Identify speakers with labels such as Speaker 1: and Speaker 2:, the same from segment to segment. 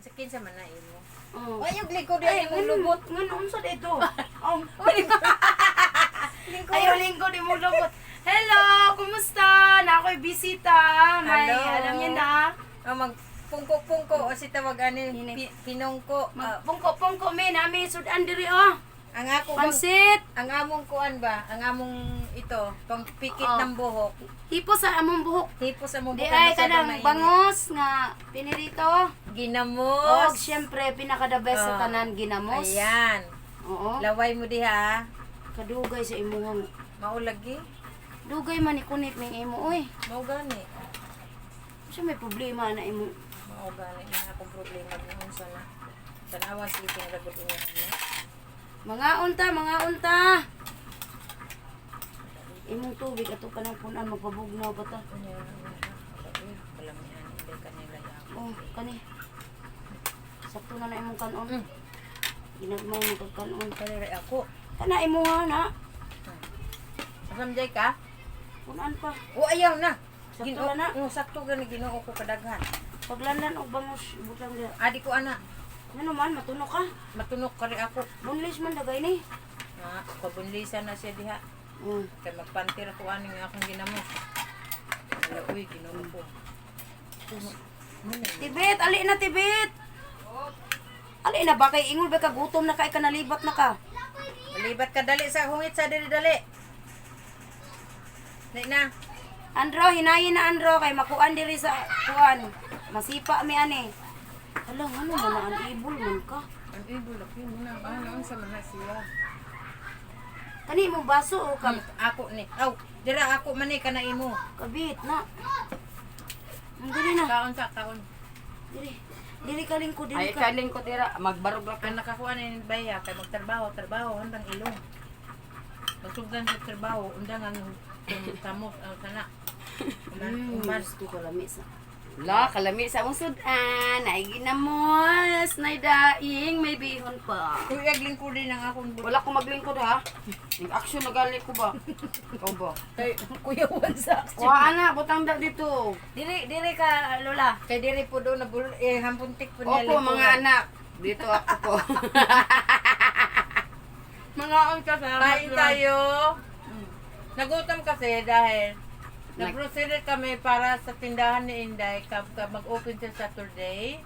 Speaker 1: Sa kinsa man na imo.
Speaker 2: Oh.
Speaker 1: Ay, yung lingkod
Speaker 2: Ay,
Speaker 1: yan imong lubot.
Speaker 2: Ngano unsa dito? Oh.
Speaker 1: Lingkod.
Speaker 2: Ayo, lingkod imong lubot. Hello, kumusta? Na ako'y bisita. May
Speaker 1: Hello.
Speaker 2: alam niyo na.
Speaker 1: Oh, magpungko-pungko o si tawag ani
Speaker 2: Ini.
Speaker 1: pinungko. Ah,
Speaker 2: Magpungko-pungko mi nami sudan diri oh.
Speaker 1: ang ako bang,
Speaker 2: Pansit.
Speaker 1: ang among kuan ba? Ang among ito, pangpikit
Speaker 2: Oh.
Speaker 1: ng buhok.
Speaker 2: Hipo sa among buhok.
Speaker 1: Tipo sa mong
Speaker 2: Di
Speaker 1: buhok
Speaker 2: ay
Speaker 1: masyado
Speaker 2: kanang
Speaker 1: mainit.
Speaker 2: bangos nga pinirito.
Speaker 1: Ginamos.
Speaker 2: Og syempre pinaka the best sa
Speaker 1: Oh.
Speaker 2: tanan, ginamos.
Speaker 1: Ayan.
Speaker 2: Oo.
Speaker 1: Laway mo diha.
Speaker 2: Kadugay sa imuhang.
Speaker 1: Maulagi.
Speaker 2: Dugay man ni kunit ning imo oy.
Speaker 1: Mao gani.
Speaker 2: Siya may problema na imo.
Speaker 1: Mao gani na akong problema gihon sa na. Tanawa si iting ragod niya ano.
Speaker 2: Mga unta, mga unta. Imong tubig ato pa nang punan, magpabugnaw pa ta.
Speaker 1: Unya, unya. Uy, kalamian hindi kanila ako.
Speaker 2: Oh, kani. Sakto na na imong kanon. Ginagmay mo kag kanon.
Speaker 1: Kanila ako.
Speaker 2: Kana imuha na.
Speaker 1: Asamjay ka?
Speaker 2: Punan pa.
Speaker 1: O ayaw na.
Speaker 2: Sakto
Speaker 1: Ginoo
Speaker 2: na na.
Speaker 1: Oh, sakto gani Ginoo ko kadaghan.
Speaker 2: Paglanlan og bangos butang diha.
Speaker 1: Adi ko ana,
Speaker 2: Ngano man matunok ka?
Speaker 1: Matunok kari ako.
Speaker 2: Bunlis man dagay ni.
Speaker 1: Ha, kabunlisa na siya diha. Kay magpantir ako ani nga akong ginamos. Ala uy, Ginoo ko. Muna.
Speaker 2: Tibit, ali na tibit. Ali na ba kay ingol ba ka gutom na kay ka nalibat na ka.
Speaker 1: Malibat ka dali sa hungit sa dili dali. Dali na.
Speaker 2: Andro, hinayin na Andro kay makuan diri sa kuan. Masipa mi ani. Hala, ngano man na ang ibol man ka.
Speaker 1: Ang ibo laki mo na. Ano unsa man na siya?
Speaker 2: Kani imong baso o ka
Speaker 1: Ako ni. Aw, dira ako man ni kana imo.
Speaker 2: kabit na. Dili na.
Speaker 1: Kaon sa kaon.
Speaker 2: Dili. Dili ka lingkod, dili
Speaker 3: Ay,
Speaker 2: ka.
Speaker 3: kaling ko tira, magbarog lang
Speaker 1: Ang nakakuha ni baya kay magtrabaho, trabaho handang ilong. Magsugdan sa trabaho, undang ang tamos ang sana. Uman, uman.
Speaker 2: Gusto ko lami sa.
Speaker 3: La, kalami sa among sudan, ay ginamos, nay daing, may bihon pa.
Speaker 1: Kuya lingkod din ang akong
Speaker 3: Wala ko maglingkod ha. Nag-action na gali ko ba? Ikaw ba?
Speaker 1: Kay Kuya Juan sa action.
Speaker 3: Kuha na, butang da dito.
Speaker 2: Dili, dili ka lola.
Speaker 1: Kay diri po doon na bul eh, hampuntik po niya.
Speaker 3: Opo, mga anak. Dito ako po.
Speaker 1: Mga unka sa Kain tayo. Nagutom kasi dahil nag-grocery kami para sa tindahan ni Inday kap mag-open siya Saturday.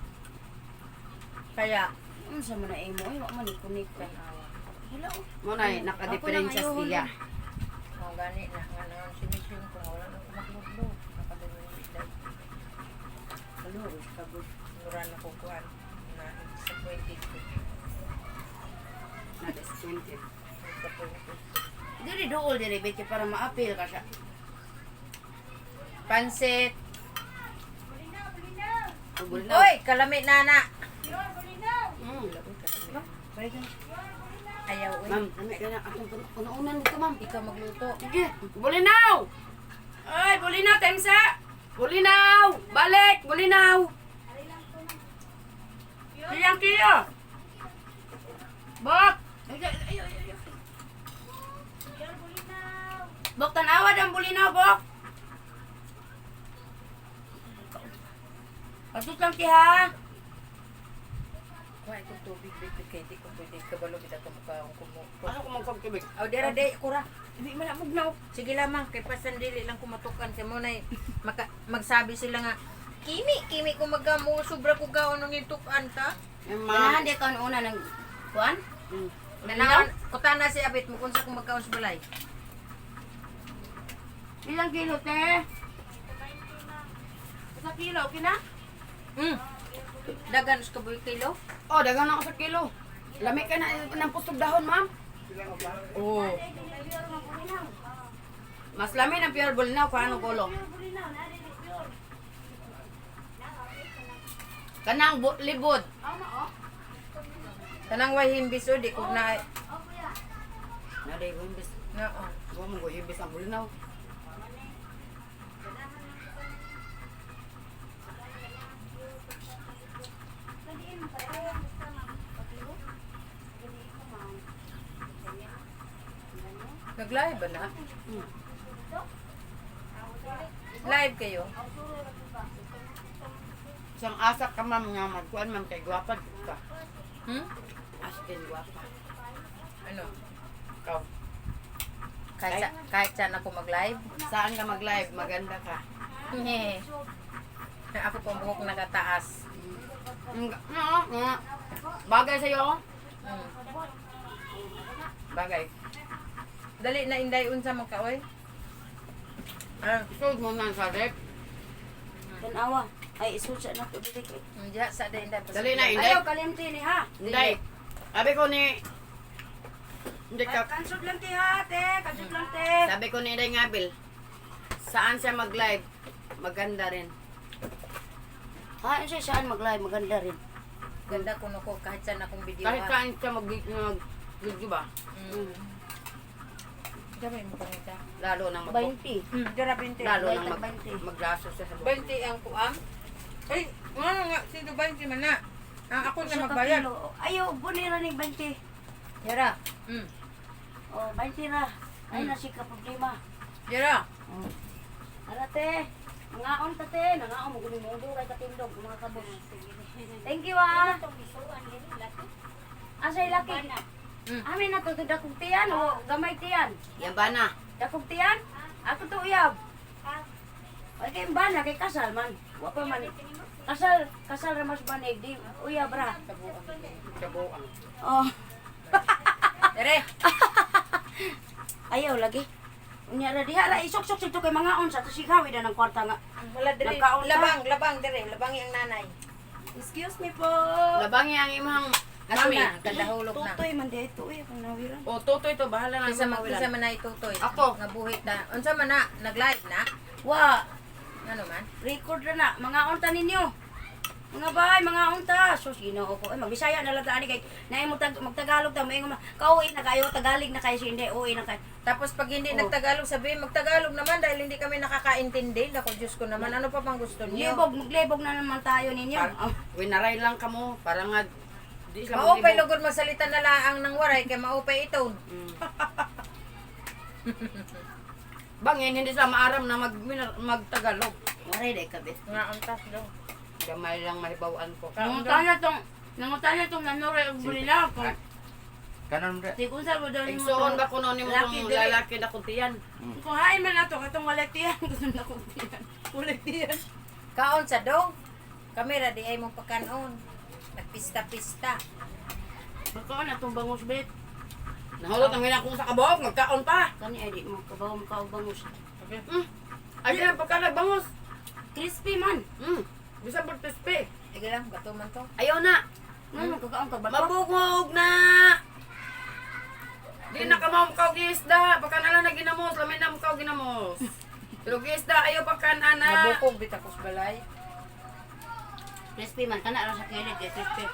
Speaker 1: Kaya,
Speaker 2: Unsa man na imo ay wa man ni kunik. Hala oh.
Speaker 3: Muna, nakadiferensya
Speaker 2: Ako lang,
Speaker 3: siya.
Speaker 1: Oh, gani na nga naman si Mission kung wala na ko magluglo. Nakadalo ni Inday.
Speaker 2: Hala, uy, kabot.
Speaker 1: Mura na ko kuan na disappointed ko.
Speaker 3: Na-disappointed.
Speaker 1: Disappointed.
Speaker 2: Dili dool dili bitch para maapil ka siya.
Speaker 1: Pansit.
Speaker 3: Bulinaw.
Speaker 1: Oy, kalami nana. Ayaw, oy.
Speaker 3: Ma'am, lami ka na. Atong punuunan dito, ma'am.
Speaker 1: Ikaw magluto.
Speaker 3: Sige. Bulinaw!
Speaker 2: Ay, bulinaw temsa.
Speaker 3: Bulinaw! Balik! Bulinaw!
Speaker 2: Ilang kilo? Bok.
Speaker 3: Ay, ay, ay, ay, ay.
Speaker 2: Bok tanawa ang bulinaw, bok. Pasok lang kiha.
Speaker 1: Kuha itong tubig, baby. Kay di ko pwede kabalo kita kumukha akong kumu.
Speaker 3: Asa ko mong tubig?
Speaker 1: Aw, dira day kura.
Speaker 3: Hindi man na bugnaw.
Speaker 1: Sige lamang kay pasandili lang kumatukan siya mo na maka, magsabi sila nga kimi kimi ko magamo sobra ko gaon ng itukan ta.
Speaker 3: Eh,
Speaker 2: Ganahan
Speaker 3: ma'am.
Speaker 2: di ka una ng kuan?
Speaker 1: Nanawan kutana si abit mo kung sa kung magkaon sa balay.
Speaker 2: Ilang kilo, te? Sa kilo, okay na?
Speaker 1: Dagan sa kabuhi kilo.
Speaker 3: Oh, dagan ako sa kilo. Lami ka na ng pustog dahon, ma'am.
Speaker 1: Oo.
Speaker 3: Mas lami ng pure bulinaw kung ano gulo. Kanang libod.
Speaker 1: Tanang way himbis o di ko na
Speaker 3: Naday ko himbis.
Speaker 1: na oh.
Speaker 3: Wa mo ko himbis ang bulinaw.
Speaker 1: Nag-live ba na? Live kayo?
Speaker 4: Asang asa ka, ma'am, nga magkuan, ma'am, kay gwapa jud ka.
Speaker 1: Hmm?
Speaker 4: As in gwapa.
Speaker 1: Ano?
Speaker 4: Ikaw.
Speaker 1: Kahit saan ako mag-live?
Speaker 4: Saan ka mag-live? Maganda ka.
Speaker 1: Nye. Ako pang buhok nakataas.
Speaker 4: Oo, nga. Bagay sa'yo, oh. Bagay.
Speaker 1: Dali na, Inday, unsa man ka, oy. Ah,
Speaker 4: Sud mo na sa rep.
Speaker 2: Tanawa. Ay, isod sa na ko dili kay.
Speaker 1: Diya sa da, Inday.
Speaker 4: Dali na, Inday.
Speaker 2: Ayaw kalimti ni ha.
Speaker 4: Inday. Sabi ko ni... Hindi ka...
Speaker 2: Kansod lang ti ha, te. Kansod lang te.
Speaker 4: Sabi ko ni Inday Ngabil, saan siya mag-live? Maganda rin.
Speaker 2: Ha, ano siya saan mag-live maganda rin.
Speaker 1: Ganda kuno ko kahit saan akong video.
Speaker 4: Kahit saan siya mag-video ba?
Speaker 1: Dami mo pangita.
Speaker 4: Lalo nang mag...
Speaker 2: 20.
Speaker 1: Dara 20.
Speaker 4: Lalo nang mag,
Speaker 2: 20.
Speaker 4: maglaso siya sa buhok.
Speaker 1: 20 ang kuam. Ay, nga nga, sino 20 man na? Ang ako na
Speaker 2: Usa ka
Speaker 1: magbayad.
Speaker 2: kilo. Ayaw, bunira ni 20.
Speaker 1: Yara.
Speaker 2: Oh, 20 ra. Ay na si ka problema.
Speaker 1: Yara.
Speaker 2: Oh. Ara te. Nangaon ta te, nangaon mo guni mo kay katindog mga kabos. Thank you ah. Asay laki. Amin na to dakog tiyan o gamay tiyan.
Speaker 4: Yan ba na?
Speaker 2: Dakog tiyan? Ako to uyab. Ay kay ba na kay kasal man. Wa pa man. Kasal, kasal ra mas banig di uyab ra.
Speaker 4: Kabuang.
Speaker 2: Oh,
Speaker 1: Yare.
Speaker 2: ayaw lagi. Unya ra diha ra isuksok sito kay mangaon sa to sigawi na ng kwarta nga.
Speaker 1: Wala diri.
Speaker 2: Nagkaon ta.
Speaker 1: Labang, labang diri, labang ang nanay.
Speaker 2: Excuse me po.
Speaker 4: Labangi ang imong
Speaker 1: Ato
Speaker 4: mami.
Speaker 1: na, kadahulog na.
Speaker 2: Tutoy man di ito eh kung nawiran.
Speaker 4: O, tutoy to. Bahala na.
Speaker 1: Kinsa man
Speaker 4: mawilan.
Speaker 1: kinsa man na itutoy.
Speaker 4: Ako.
Speaker 1: Nga buhit na. Unsa man na nag-live na?
Speaker 2: Wa,
Speaker 1: Ano man?
Speaker 2: record ra na mga unta ninyo. Mga bay, mga unta. Sus, Ginoo ko. Ay, magbisaya na lang ta ani kay naay mo tag magtagalog ta moingon man. Kauwi na kayo, Tagalog na kayo hindi uwi na kayo.
Speaker 1: Tapos pag hindi
Speaker 2: Oh.
Speaker 1: nagtagalog, sabihin magtagalog naman dahil hindi kami nakakaintindi. Nako, Diyos ko naman, ano pa pang gusto niyo?
Speaker 2: Libog, maglibog na naman tayo ninyo.
Speaker 4: Par-
Speaker 2: Oh.
Speaker 4: Winaray lang kamo. Para nga... Di sila
Speaker 1: Maupay
Speaker 4: maglibog.
Speaker 1: lugod magsalita na laang ng waray kay maupay ito.
Speaker 4: Bangin, hindi sila maaram na magtagalog.
Speaker 2: Waray dai kabit.
Speaker 1: Nga ang tas daw.
Speaker 4: Gamay lang mahibawaan ko.
Speaker 3: Nangutana tong nanure og bulila ko.
Speaker 5: Kanon re.
Speaker 3: Di kung sa mo daw nimo.
Speaker 4: Igsuon ba kuno nimo
Speaker 3: Laki
Speaker 4: tong
Speaker 3: diri.
Speaker 4: lalaki na kuntiyan?
Speaker 3: Kung hain man ato katong walay tiyan, gusto na kong tiyan. Walay tiyan.
Speaker 1: Kaon sa dong. Kami ra di ay mong pagkaon. Nagpista-pista.
Speaker 3: Bakaon atong bangus bet.
Speaker 4: Nahulot ang hina kong sa kabog, magkaon pa.
Speaker 2: Kani ay di mo kabaw mo kaubangos.
Speaker 4: Ay, ang pagka nagbangos.
Speaker 2: Crispy man.
Speaker 4: Bisan po crispy.
Speaker 1: Sige lang, bato man to.
Speaker 4: Ayaw na.
Speaker 2: Ngano kagaon ka ba?
Speaker 4: Mabungog na. Di na ka mamkaw isda. Pagka na lang na ginamos, lamin na mkaw ginamos. Pero isda, ayaw pagka na.
Speaker 1: Nabukog bitakos balay.
Speaker 2: Crispy man kana ra sa kilid kay crispy.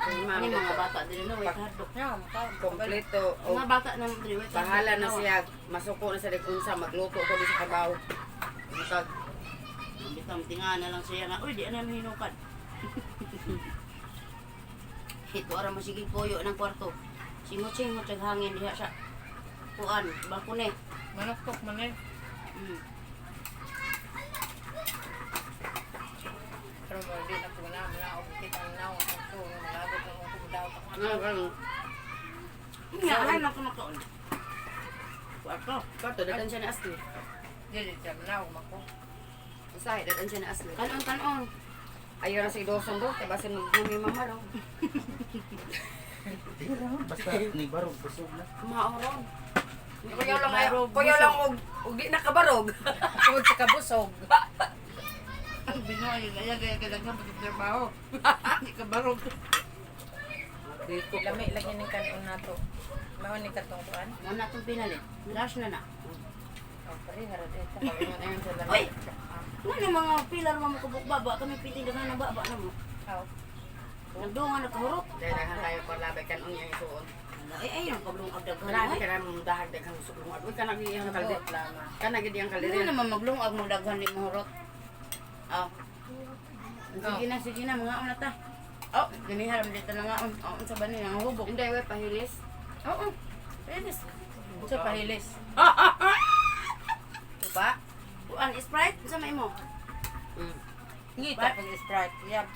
Speaker 4: Ma'am,
Speaker 2: Ani mga bata dili no way kahadlok.
Speaker 1: Nga, makaon.
Speaker 4: Kompleto. O,
Speaker 2: Mga bata na dili way kahadlok.
Speaker 4: bahala na siya. Masuko na sa unsa magluto ko di sa kabaw. Mutag.
Speaker 3: Bitang tinga na lang siya nga. Uy, di na mahinukad.
Speaker 2: Ito ara mo sige koyo ng kwarto. Singot-singot sa hangin diha sa kuan, balkone.
Speaker 1: Manuktok man eh. Pero mo di na po na, mula og kita ang naong ang ko, malagot ang akong daw.
Speaker 4: Ano, ano?
Speaker 3: Nga, hain man ko makaon. Kwarto.
Speaker 4: Kwarto, dadan siya ni Ashley.
Speaker 1: Dili siya manaog mako.
Speaker 4: Usahay, dadan siya ni Ashley.
Speaker 2: Kanon kanon.
Speaker 4: Ayaw na sa idoson do, kaya basin mag may mama raw.
Speaker 5: Di ra basta ni barog busog na.
Speaker 4: Maoron. Kuyaw lang ayaw, kuyaw lang og di nakabarog.
Speaker 1: Tungod sa kabusog.
Speaker 3: Binoy, gaya gaya gaya pag trabaho. Di ka barog.
Speaker 4: Dito.
Speaker 1: Lami lagi ning kanon nato. Mao ni katong kuan.
Speaker 2: Mo na tong pinalit. Last na na.
Speaker 1: Oh, pare harad ito.
Speaker 4: Ayun sa
Speaker 2: Uy! Ngano mga pilar mo kabuk baba kami pili daghan na baba na mo.
Speaker 1: Aw.
Speaker 2: Nagdungan na kahurot.
Speaker 4: Dahil daghan tayo parlabay kan unya yung suon.
Speaker 2: Ay ay ang paglungag daghan.
Speaker 4: Marami
Speaker 2: Ay.
Speaker 4: ka na dahag daghang suklong. Uy, kanang iyang kalde.
Speaker 1: Buot lama.
Speaker 4: Kanang gid iyang
Speaker 2: Ano
Speaker 4: kalde.
Speaker 2: naman maglungag mo daghan ni mahurot. Ah. Sige na, mga na ta. Oh, ganiharam dito na nga. Oh, unsa ba ni ang hubog?
Speaker 4: Hindi, we pahilis.
Speaker 2: Oo. Pwede.
Speaker 1: Unsa pahilis? Tuba?
Speaker 2: Kuan Sprite unsa may mo?
Speaker 1: Ngita pag Sprite. Yap.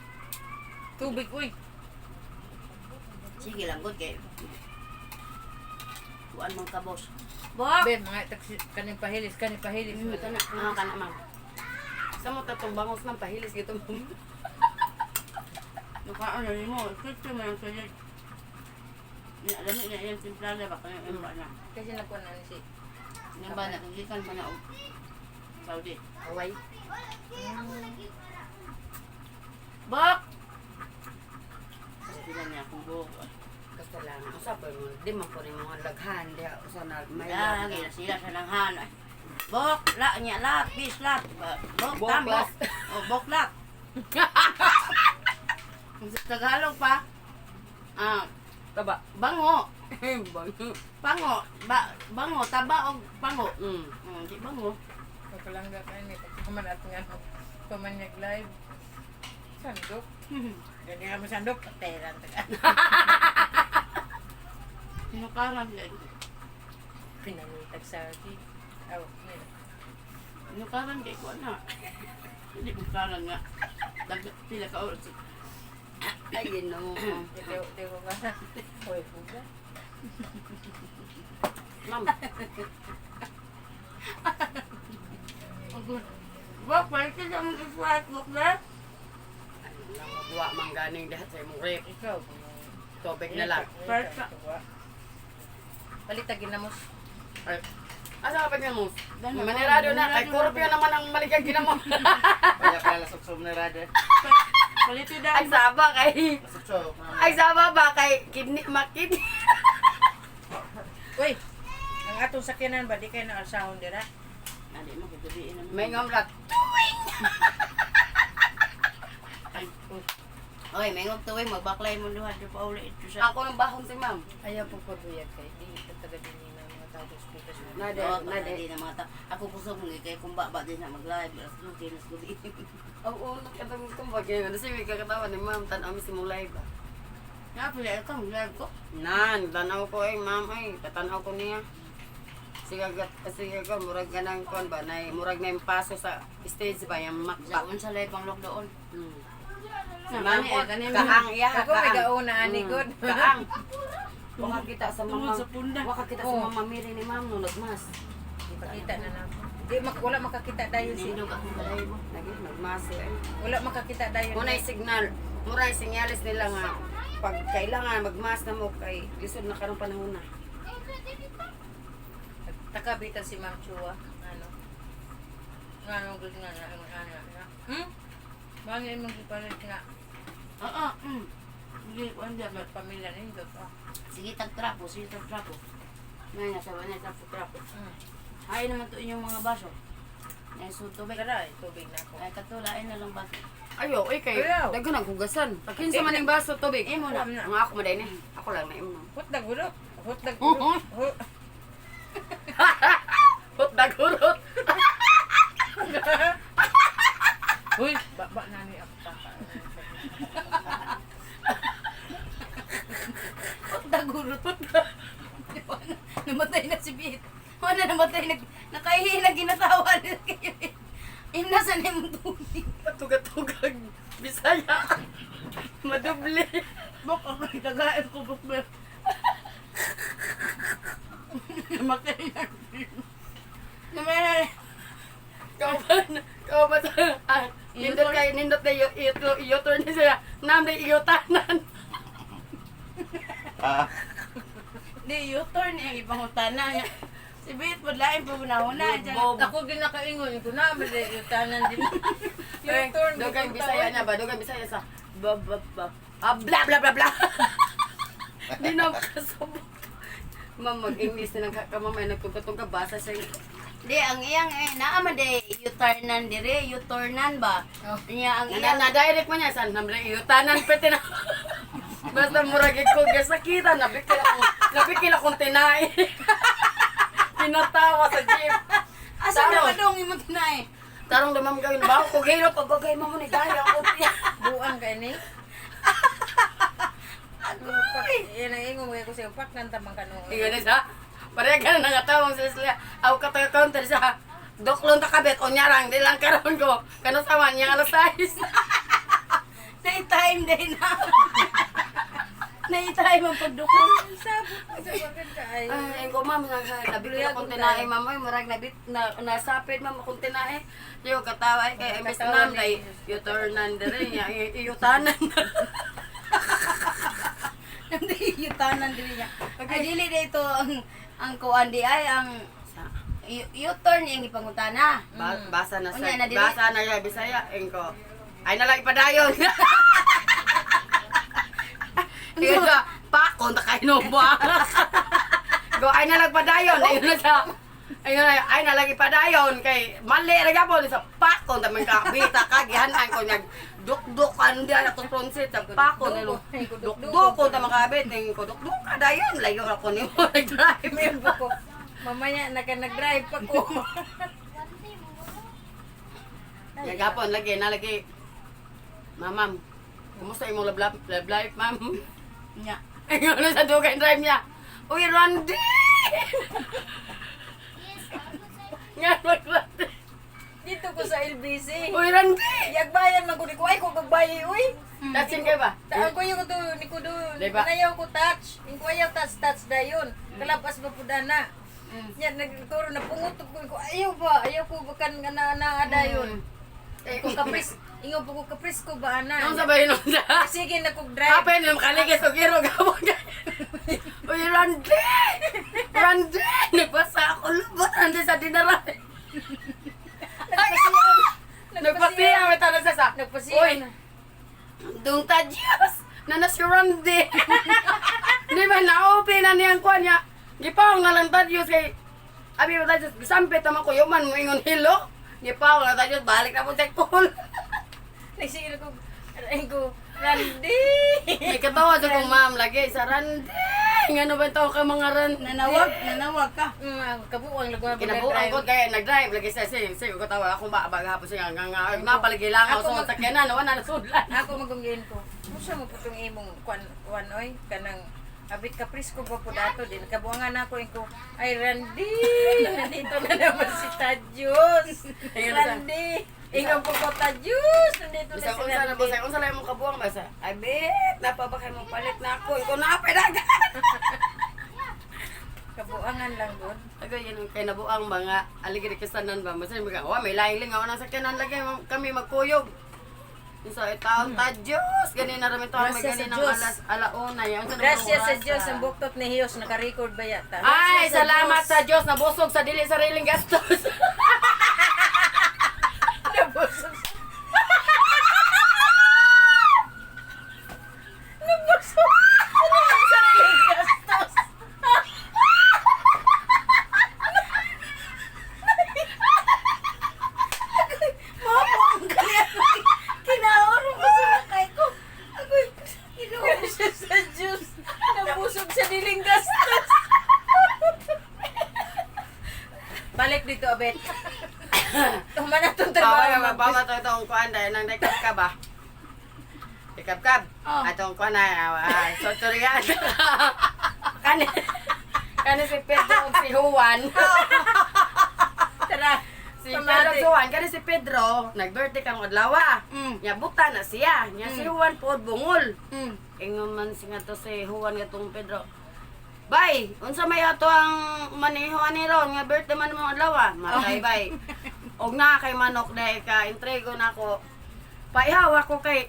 Speaker 1: Tubig, uy.
Speaker 2: Sige lang, good kay. Kuan mong kabos. Bok!
Speaker 1: Be, mga taxi, kaning pahilis, kaning pahilis.
Speaker 2: Kana, ah, kana ma'am.
Speaker 4: Sa mo tatong bangos ng pahilis gito mo.
Speaker 6: Nakaano ni mo, kito mo ang sunod. Alam na iyang timplada ba kaya yung na.
Speaker 1: Kasi nakuha na ni si
Speaker 6: Yung ba na gikan pa na og Saudi.
Speaker 4: Hawaii.
Speaker 6: Bok. Pastila niya akong buhok.
Speaker 4: Basta lang, usa pa mo, di man po rin mga laghan, di usa na may
Speaker 6: Lagi na sila sa langhan. Ay, Bok, la niya lat, bis lat. Bok,
Speaker 4: Bok,
Speaker 6: tam, bok.
Speaker 4: lat.
Speaker 6: Oh, bok lat. Sa Tagalog pa. Ah,
Speaker 4: Taba.
Speaker 6: bango.
Speaker 4: Bango.
Speaker 6: Pango, ba, bango, taba og pango.
Speaker 4: Mm.
Speaker 6: Di bango.
Speaker 1: Pagkalangga kayo ni pagkaman at nga pamanyag live. Sandok. Gani ka mo sandok. Pera ka.
Speaker 6: Sinukaran din.
Speaker 1: Pinangitag sa akin. Aw, yun.
Speaker 6: Sinukaran kay ko na. Hindi ko karan nga. Dag pila ka oras.
Speaker 3: Ay, Ginoo.
Speaker 1: Di ko ba? Uy, buga.
Speaker 4: Ma'am,
Speaker 6: Bok, balik ka mo sa bok na.
Speaker 4: ano lang magwa man ganing diha sa imong rep.
Speaker 1: Ikaw.
Speaker 4: Tubig na lang.
Speaker 6: Perfect.
Speaker 1: Palitagin na mo.
Speaker 4: Ay, asa ka pa ginamos? Manirado na, kay Corpio naman ang maligag ginamo.
Speaker 5: Kaya pala lasok na rada.
Speaker 6: Palito daw.
Speaker 4: Ay saba kay
Speaker 5: Lasok.
Speaker 4: Ay saba ba kay kidney makid.
Speaker 1: Uy! Ang atong sakyanan ba, di kayo na alsahon dira?
Speaker 6: Nadi mo kagabi naman.
Speaker 4: May ngamrat.
Speaker 6: Ay, oh. Oy, may ngog tuwing magbaklay mo duha di pa uli ito sa.
Speaker 4: Ako ng bahon si ma'am.
Speaker 1: Ayaw po pabuyag kay. Di ito taga din na mga tao sa speakers.
Speaker 4: Nade,
Speaker 6: Oo,
Speaker 4: nade.
Speaker 6: di na mga tao. Ako kusog mo kay kung ba ba din na mag-live alas 12 nas gabi.
Speaker 4: Oo, nakatang kumbag yun. Kasi may kakatawa ni ma'am, tanaw mi si mong live. ah.
Speaker 6: Na pila ka mag-live ko.
Speaker 4: Nan, tanaw ko eh, ma'am ay, patanaw ko niya. Sige sige ka, murag ka ng kuan ba, nay, murag na yung paso sa stage ba, yung
Speaker 6: Sa
Speaker 4: makba.
Speaker 6: unsa live ang lockdown.
Speaker 4: Hmm.
Speaker 6: Na,
Speaker 4: Ma'am,
Speaker 6: kani, eh, kani.
Speaker 4: kaang iya,
Speaker 1: Ako may
Speaker 4: kaang.
Speaker 1: gauna ani good.
Speaker 4: Kaang. Waka kita sa mama,
Speaker 6: Tungod sa punda.
Speaker 4: waka kita sa mama Mary ni ma'am no nagmas.
Speaker 1: Pakita na na. Di mak wala makakita dayon si.
Speaker 6: Nindog akong live.
Speaker 4: Lagi nagmas eh.
Speaker 1: Wala makakita dayon.
Speaker 4: Muna'y signal, muray sinyalis nila nga pag kailangan magmas na mo kay lisod na karong panahon na.
Speaker 1: Takabitan si Ma'am Chua. Ano? Nga ano good nga na ano ano. ano. Bangin mong gipalit nga.
Speaker 6: Oo, Sige, kuan diya ba.
Speaker 1: Pamilya nindot. Ah.
Speaker 6: Sige tag trapo, sige tag trapo. Ngay nga sa na trapo trapo.
Speaker 1: Mm.
Speaker 6: Ay naman to inyong mga baso. Ay so tubig.
Speaker 1: Tara, eh, tubig na ako.
Speaker 6: Ay katulain na lang baso.
Speaker 4: Ayo, oy kay
Speaker 1: Ayaw.
Speaker 4: daghan ang hugasan. Pakinsa man ang baso tubig.
Speaker 6: Imo na.
Speaker 4: Nga ako maday ni. Ako lang na imo.
Speaker 1: Hot na gulot. Hot na gulot. Hot.
Speaker 4: Hot dagurot.
Speaker 1: Uy, baba na ni ako pa.
Speaker 2: Dagurot. Namatay na si Bit. Wala namatay na. Nakahihi na ginatawa nila kayo. Imnasan na yung tubig.
Speaker 4: Tugatugag Bisaya. Madoble.
Speaker 6: Bok ako tagain ko bok ba. Namatay na.
Speaker 2: Namatay.
Speaker 4: Kauban, kauban sa ah, nindot kay nindot na iyo iyo turn ni sila. Nam na iyo tanan.
Speaker 5: Ah,
Speaker 6: Di U-turn ang ibang utana. Si Bit padlain pa na una.
Speaker 1: Ako ginakaingon ko na mali yung tanan din.
Speaker 4: Eh,
Speaker 1: Yung turn
Speaker 4: Dugay Bisaya niya ba? Dugay Bisaya sa ba ba ba. Ah, bla bla bla bla. Di na makasabot. Ma'am, mag-English na lang ka, mamaya nagtungka-tungka basa siya.
Speaker 2: Di, ang iyang eh, naama de, U-turnan dire, U-turnan ba?
Speaker 1: Oh.
Speaker 2: Niya ang
Speaker 4: Na,
Speaker 2: iyang
Speaker 4: na, direct man niya saan namre iyo tanan pwede na. Basta murag ko gasakita nabikil ako nabikil akong tinai. Tinatawa sa jeep.
Speaker 2: Asa na
Speaker 4: Tarong.
Speaker 2: ba dong imong tinay?
Speaker 4: Tarong dumam gawin ba ko gilot og gagay mo ni gaya ako.
Speaker 1: Buang kay ni. Agoy. Yan ang ingon ko sa pak nang tamang kanu.
Speaker 4: Ingon na siya. Pareha ka na nangatawang sila sila. Aw ka taga counter siya. Duklon ta kabit unya rang di lang karon ko. Kano sa man yang alas 6.
Speaker 2: Na-time din na. Na-time ang pagdukol.
Speaker 1: Sabot sa ay.
Speaker 4: Ay, ko ma'am, nabili akong tinae ma'am, ay murag nabit na nasapit ma'am akong tinae. Yo katawa ay kay imbes
Speaker 1: Katawa
Speaker 4: na kay yuturnan dire niya, iyutanan.
Speaker 2: Hindi, yutanan din niya. Ay, dili na ito ang kuan di ay, ang U-turn yung ipangutana.
Speaker 4: Basa na sa
Speaker 2: Unya na dili.
Speaker 4: basa na ya Bisaya ingko. Ay na lang ipadayon. Iyo sa pa kon ta kay no ba. Go ay na lang padayon. Ayun na sa ayun na ay na lang ipadayon kay mali ra gyapon sa pakon ta man ka bita ka gihanan ko nag dukdukan di ana ko tronsit sa pakon nilo. Dukdukon ta makabit ning ko dukduk ka dayon layo ra ko nimo nag-drive.
Speaker 1: May buko. Mamaya naka nag-drive pa ko.
Speaker 4: Gagapon lagi na lagi. Ma'am, ma'am, kumusta imong love life, love life, ma'am?
Speaker 2: Nya.
Speaker 4: Ingon na sa dugay drive niya. Uy, Randy! Nga mag-Randy.
Speaker 1: Dito ko sa LBC.
Speaker 4: Uy, Randy!
Speaker 1: Yagbayan man ko ni ko ay ko gagbayay uy.
Speaker 4: Touching kayo ba?
Speaker 1: Taan ko yung do ni ko do.
Speaker 4: Diba?
Speaker 1: Nayaw ko touch. Ingko ayaw touch touch dayon. Kalapas ba pud ana. Nya nagturo na pungutok ko ko ayaw ba ayaw ko bakan nga na na dayon.
Speaker 4: Eh,
Speaker 1: Ko kapris ingon po ko kapris ko ba ana.
Speaker 4: Nung sabay nung sa...
Speaker 1: Sige na kog drive.
Speaker 4: Kapin, nung kaligis, o giro, gabon kayo. Uy, Randy! Randy! Nagbasa ako lubot, Randy sa dinaray. Nagpasiya, may tanong sa sa.
Speaker 1: Nagpasiya
Speaker 4: Uy,
Speaker 1: na.
Speaker 4: Dung ta Diyos! Na na si Randy! Di ba, naopen na niyang kuha niya. Gipaong na lang ta Diyos kay... Abi mo ta Diyos, gisampit naman ko yuman mo ingon hilo. Gipaong na ta Diyos, balik na po sa kul.
Speaker 1: Nagsigil ko ay ko Randy.
Speaker 4: May katawa sa kong ma'am lagi sa Randy. Nga no ba tao ka mga Randy?
Speaker 2: Nanawag, nanawag ka.
Speaker 1: Kabuang lagu na
Speaker 4: Kinabuang ko kaya nag-drive lagi sa sige sige ko tawa akong ba baga hapon siya nga nga napalagi lang ako
Speaker 1: Ako
Speaker 4: sa sakyanan wala na sudlan.
Speaker 1: Ako magungin ko. Musa mo putong imong kwan kwan oy kanang abit kapris ko ba po dato din kabuangan ako ko ay Randy nandito na naman si Tadjus
Speaker 4: Ayun na siya.
Speaker 1: Randy ingon po ko Tadjus nandito na
Speaker 4: Bisa
Speaker 1: si
Speaker 4: unsa na
Speaker 1: Randy
Speaker 4: boss, unsa lang imong kabuang ba sa? Abit, napabakay mo palit na ako. Ikaw na apay dagan.
Speaker 1: Kabuangan lang gud.
Speaker 4: Agay yan ang kay nabuang mga aligid kasanan ba. Masay mga wa may laing lingaw nang sakyanan lagi kami magkuyog. Sa taon ta Diyos, gani na rami taon may
Speaker 2: Gracias
Speaker 4: gani
Speaker 2: sa
Speaker 4: ng
Speaker 2: Diyos.
Speaker 4: alas alauna yan. Unsa na
Speaker 1: Gracias sa
Speaker 4: oras,
Speaker 1: Dios
Speaker 4: ah?
Speaker 1: ang buktot ni Hiyos naka-record ba yata.
Speaker 4: Ay,
Speaker 2: sa
Speaker 4: salamat
Speaker 2: Diyos.
Speaker 4: sa Diyos nabusog sa dili sariling gastos.
Speaker 1: Nabusog. Nabusog. Ano ang sariling gastos?
Speaker 2: Mapo ang kanya. Kinaoro ko sa nakay ko. Agoy, Ginoo.
Speaker 1: Gracias sa Diyos. Nabusog sa diling gastos. Balik dito, Abet. Tuma na itong
Speaker 4: Tawa
Speaker 1: trabaho.
Speaker 4: yung mabawa to itong kuan dahil nang dekap ka ba? Dekap ka?
Speaker 2: Oh.
Speaker 4: Atong kuan na, so turigan. Kani, kani si Pedro ug si Juan.
Speaker 1: Tara.
Speaker 4: Si Pedro
Speaker 1: Pamati.
Speaker 4: ug si Juan, kani si Pedro, nag-birthday kang adlaw. Nya buta na siya. Nya si Juan pod bungol. Ingon man si nga to si Juan nga tong Pedro. Bay, unsa may ato ang maniho ani ron nga birthday man mo adlaw? Matay bay. Og na kay manok dahil ka intrigo na ako. Paihaw ako kay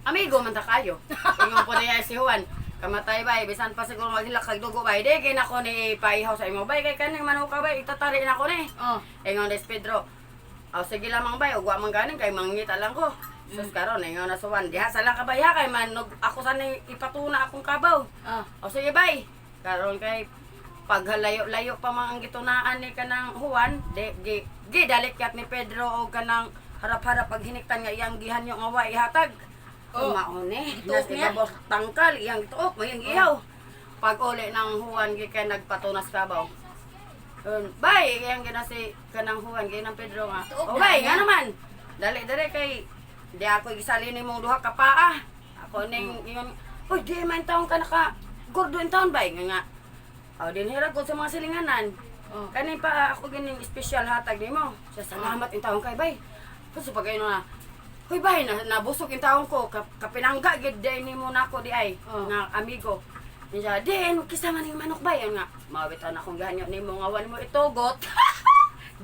Speaker 4: amigo man ta kayo. Ingon po niya si Juan. Kamatay bay, bisan pa siguro maghilak kag dugo bay. Di kay nako ni paihaw sa imo bay kay kaning manok ka bay itatari na ko ni.
Speaker 2: Oh.
Speaker 4: Ingon des Pedro. Aw sige lamang bay, ug wa man ganing kay mangita lang ko. Sus karon ingon na suwan, diha sa lang ka bay ha kay manog ako sa ni ipatuna akong kabaw.
Speaker 2: Oh.
Speaker 4: O sige bay. Karon kay paghalayo-layo pa man ang gitunaan ni kanang Juan, di gi, gi dalikyat ni Pedro og kanang harap-harap pag hiniktan nga iyang gihanyo nga wa ihatag.
Speaker 2: Oh.
Speaker 4: Maone,
Speaker 2: Gituok
Speaker 4: nas
Speaker 2: niya?
Speaker 4: ibabos tangkal iyang gituok, may iyang ihaw. Pag uli ng Juan gi kay nagpatunas kabaw. Bay, iyang gina si kanang Juan gi ng Pedro nga.
Speaker 2: Tuok
Speaker 4: O
Speaker 2: na
Speaker 4: bay,
Speaker 2: niya.
Speaker 4: nga naman. Dali dali kay di ako gisali nimong duha ka paa. Ako ning ingon, uy, di man taon ka naka gordo in taon bay nga nga. Aw din hirap ko sa mga silinganan.
Speaker 6: Oh.
Speaker 4: Kanin pa ako gining special hatag nimo. Siya salamat in taon kay bay. Puso pag na. Hoy bay, na, nabusog in taon ko. Kapinangga gid day nimo nako di ay
Speaker 6: Oh.
Speaker 4: nga amigo. Niya, din kisa man ning manok bay. Ayun nga, mawitan akong ganyo nimo nga wan mo itugot.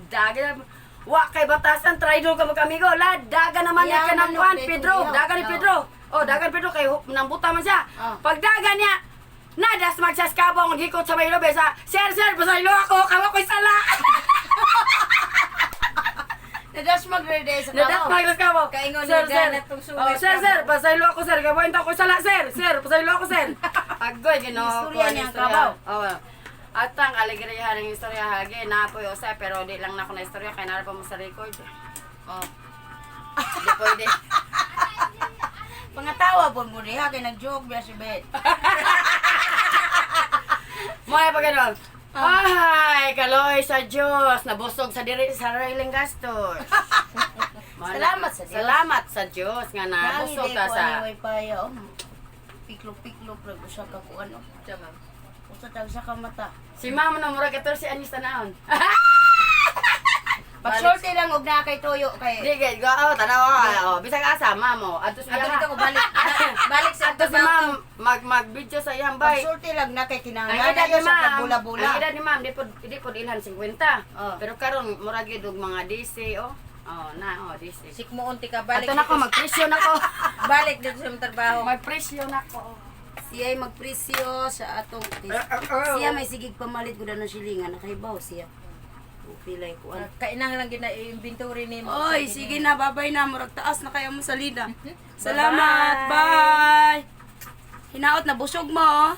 Speaker 4: Daga wa kay batasan traidor ka mag-amigo. La daga naman
Speaker 2: Iya,
Speaker 4: ni kanang
Speaker 2: manok,
Speaker 4: kwan
Speaker 2: day,
Speaker 4: Pedro,
Speaker 2: iyaw.
Speaker 4: daga ni
Speaker 2: Iyaw.
Speaker 4: Pedro. Oh, dagan Pedro kay nambuta man siya.
Speaker 2: Oh.
Speaker 4: Pagdaga niya, nadas magsaskabong gikot sa may lobe sa sir sir pasaylo ako kawa ko'y sala.
Speaker 2: Nadas mag-ready sa
Speaker 4: Nadas
Speaker 2: kabaw.
Speaker 4: magsaskabong.
Speaker 1: Kaingon
Speaker 4: sir
Speaker 1: ni
Speaker 4: sir.
Speaker 1: Dana tong suway
Speaker 4: Oh, sir
Speaker 1: ka.
Speaker 4: sir pasaylo ako sir kawa ko sala sir sir pasaylo ako sir. Agoy Ginoo ko
Speaker 2: Istorya
Speaker 4: ang
Speaker 2: niya ang
Speaker 4: istorya.
Speaker 2: kabaw.
Speaker 4: Oh. At ang alegriya ng istorya hagi na po usa pero di lang na ako na istorya kay nara pa mo sa record.
Speaker 2: Oh.
Speaker 4: Di pwede.
Speaker 2: Pangatawa po mo diha kay nag-joke biya si Bet.
Speaker 4: Mga pa ganon. Ay, kaloy sa Diyos, nabusog sa diri sa sariling gastos. Mana-
Speaker 2: Salamat sa Diyos.
Speaker 4: Salamat sa Diyos nga nabusog ka sa
Speaker 2: Way paya oh. Piklo-piklo prag usa ka kuan oh.
Speaker 1: Tama.
Speaker 2: Usa tag sa ka mata.
Speaker 4: Si mama na murag 14 anyos tanahon.
Speaker 2: Pagsulti lang og naa kay tuyo kay
Speaker 4: Di gid go oh tanaw oh, bisag asa mamo adto sa
Speaker 1: Ato dito ko balik. Balik sa
Speaker 4: Adto si ma'am mag mag video sa iyang bay.
Speaker 2: Pagsulti lang na kay
Speaker 4: Ang
Speaker 2: kinahanglan
Speaker 4: edad
Speaker 2: na
Speaker 4: ni
Speaker 2: sa
Speaker 4: ma'am,
Speaker 2: pagbula-bula.
Speaker 4: ang edad ni ma'am, di pod ilhan 50.
Speaker 2: Oh.
Speaker 4: Pero karon murag gid og mga DC oh. Oh, na oh DC.
Speaker 1: Sikmoon ti ka balik.
Speaker 4: Ato na ko magpresyo na ko.
Speaker 1: Balik dito sa imong trabaho.
Speaker 4: Magpresyo na ko.
Speaker 2: Siya ay magpresyo sa atong siya may sigig pamalit gud na silingan nakahibaw siya. Upilay kuan.
Speaker 1: Kainang lang gina inventory nimo.
Speaker 2: Oy, sige na, babay na. Murag taas na kayo mo salida. Salamat, bye! Hinaot na busog mo, oh.